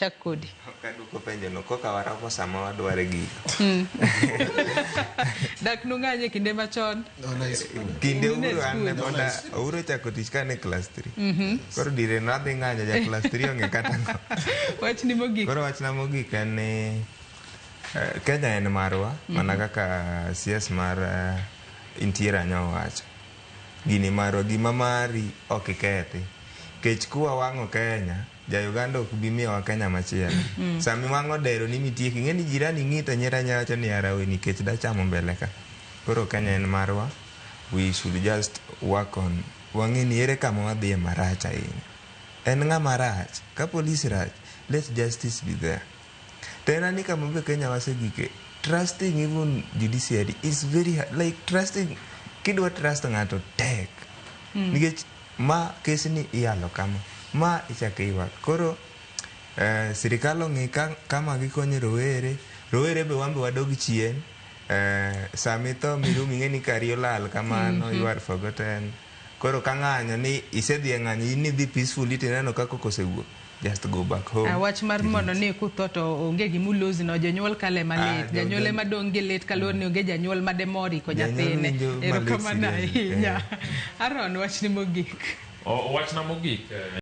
Chak kodi. Kaduoko penjo no koka waromo sama wadware gigo. Dak nung'anye kinde machon. Kinde In e Uhuru an ne skul. pod Uhuru ochako tich kane class 3. Koro dire nadhi ng'anyo ja class 3 onge kata ngo. Wachni mogik. Koro wachna mogik en ni Kenya en marwa mana kaka CS mar Interior nyowacho. Gini marwa gima mari ok ikethi. Kech kuwa wang'o Kenya, ja Uganda ok bi miyowa Kenya machielo. Sama iwang'o dero ni mitieko, ing'e ni jirani ng'i to nyiero anyiera wacho ni yara we nikech dachamo mbele ka. Koro Kenya en marwa, we should just work on wang'e ni ere kama wadhiye marach ahinya. En ng'ama rach, ka police rach, let justice be there. To en ani kama be Kenya wasegike, trusting even judiciary is very hard. Like trusting, kidwa trust ng'ato tek. Nikech ma kesni iyalo kama, ma ichako iywak. Koro sirikal ong'i ka, kama gikonye rowere, rowere be wan be wadog chien. Sama itho mirum ing'e ni kari olal kamano, you are forgotten. Koro ka ng'anyo ni isedhi e ng'anyo in idhi peacefully tineno ka koko osewuok, just go back home. Wach mar mondo ni kutho to onge gimulosi no jonyuol kale malit. Janyuol ema dong' gi lit kaluwore ni onge janyuol mademor iko Janyuol nyathine. winjo malit Erokamano seriously, ahinya. Aaron, wachni mogik. Wachna mogik.